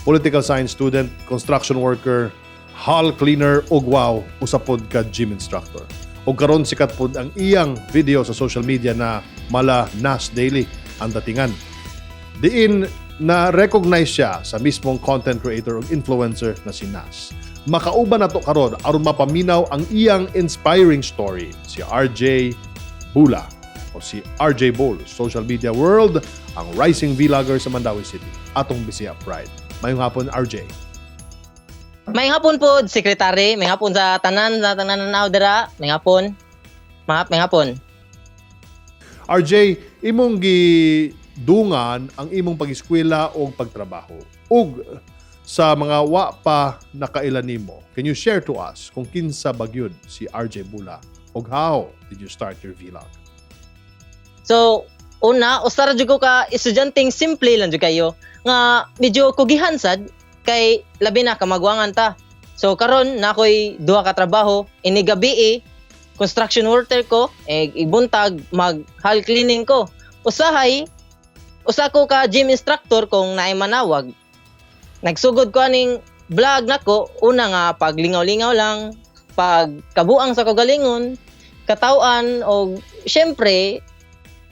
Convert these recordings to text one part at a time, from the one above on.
Political science student, construction worker, hall cleaner ug wow, usa pod ka gym instructor. Ug karon sikat pod ang iyang video sa social media na mala Nas Daily ang datingan. Diin na recognize siya sa mismong content creator ug influencer na si Nas. Makauban nato karon aron mapaminaw ang iyang inspiring story, si RJ Bula o si RJ Bull, social media world, ang rising vlogger sa Mandaue City. Atong Bisaya Pride. Maayong hapon, RJ. May hapon po, sekretary. May hapon sa tanan na dira. May hapon. May hapon. RJ, imong gidungan ang imong pag-eskwela o pagtrabaho. Ug sa mga wa pa nakaila nimo, can you share to us kung kinsa ba gyud si RJ Bula ug how did you start your vlog? So, una, usa ra jud ko ka estudyanteng simple lang jud kayo nga medyo kugihan sad kay labi na kamagwangan ta. So karon na ako'y duha ka trabaho, ini gabi eh, construction worker ko, eh, ibuntag mag hall cleaning ko. Usahay, usa ko ka gym instructor kung naay manawag. Nagsugod ko aning vlog nako, una nga paglingaw-lingaw lang, pag kabuang sa kagalingon, katawan o syempre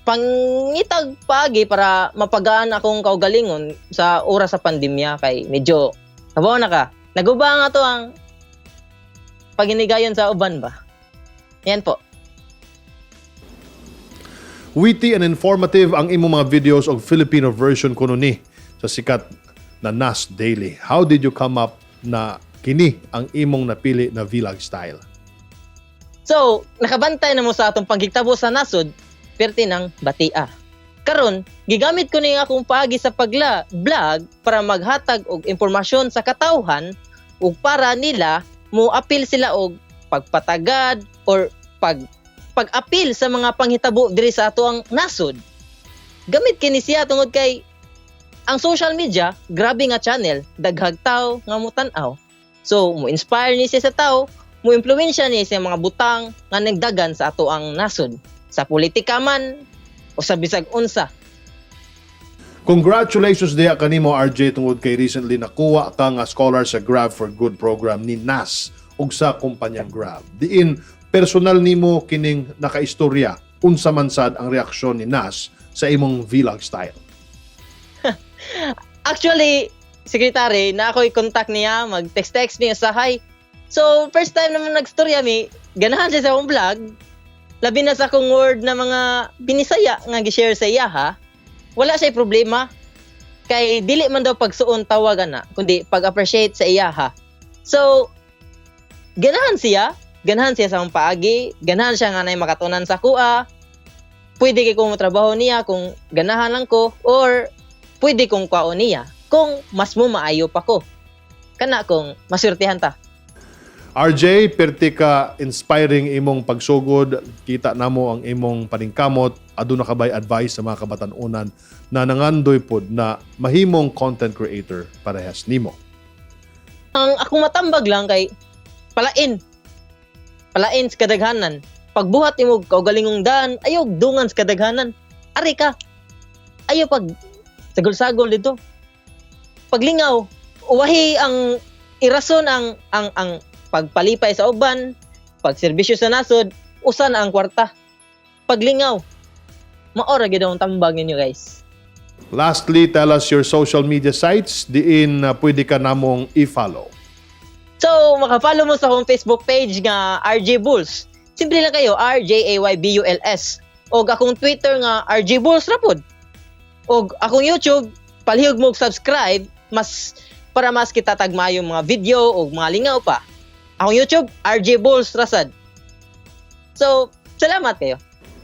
pangitag paagi para mapagaan akong kaugalingon sa oras sa pandemya kay medyo kabaw na ka. Naguba nga to ang paginigayon sa uban ba. Yan po. Witty and informative ang imong mga videos og Filipino version kuno ni sa sikat na Nas Daily. How did you come up na kini ang imong napili na vlog style? So, nakabantay na mo sa atong panghitabo sa nasod, perti ng batia. Karon, gigamit ko ni akong paagi sa pagla vlog para maghatag og impormasyon sa katawhan ug para nila mo apil sila og pagpatagad or pag-apil sa mga panghitabo diri sa ato ang nasod. Gamit kini siya tungod kay ang social media, grabe nga channel, daghag tao nga motan-aw. So, mo inspire ni siya sa tao, mo impluwensya ni sa mga butang nga nagdagan sa ato ang nasod, sa politika man o sa bisag unsa. Congratulations diha kanimo, RJ, tungod kay recently nakuha ka nga scholar sa Grab for Good program ni Nas ug sa kumpanyang Grab. Diin personal nimo kining nakaistorya, unsa man sad ang reaksyon ni Nas sa imong vlog style? Actually, secretary, na ako'y contact niya, mag-text-text niya sa hi. So, first time naman nagstorya mi, ganahan siya sa akong vlog. Labi na sa akong word na mga binisaya nga gi-share sa iya ha. Wala siya problema. Kay dili man daw pagsuon tawagan na, kundi pag-appreciate sa iya ha. So, ganahan siya, ganahan siya sa akong paagi, ganahan siya nga nay makatunan sa kuha. Pwede kay kung trabaho niya kung ganahan lang ko or pwede kong kwaon niya kung mas mo maayo pa ko. Kana kung maswertihan ta. RJ, perti ka inspiring imong pagsugod. Kita namo ang imong paningkamot. Aduna ka bay advice sa mga kabatan-unan na nangandoy pod na mahimong content creator parehas nimo? Ang akong matambag lang kay palain. Palain sa kadaghanan. Pagbuhat nimo kaugalingong daan, ayaw dungan sa kadaghanan. Ari ka. Ayaw pag sagol-sagol dito. Paglingaw, uwahi ang irason ang pagpalipay sa uban, pagserbisyo sa nasod, usa na ang kwarta. Paglingaw. Mao ra gyud ang tambag ninyo, guys. Lastly, tell us your social media sites diin pwede ka namong i-follow. So, maka-follow mo sa akong Facebook page nga RJ Bulls. Simple lang kayo, R J A Y B U L S. Og akong Twitter nga RJ Bulls ra pod. Og akong YouTube, palihog mo og subscribe mas para mas kita tagmayong mga video og mga lingaw pa. Akong YouTube, RJ Bulls ra sad. So, salamat kayo.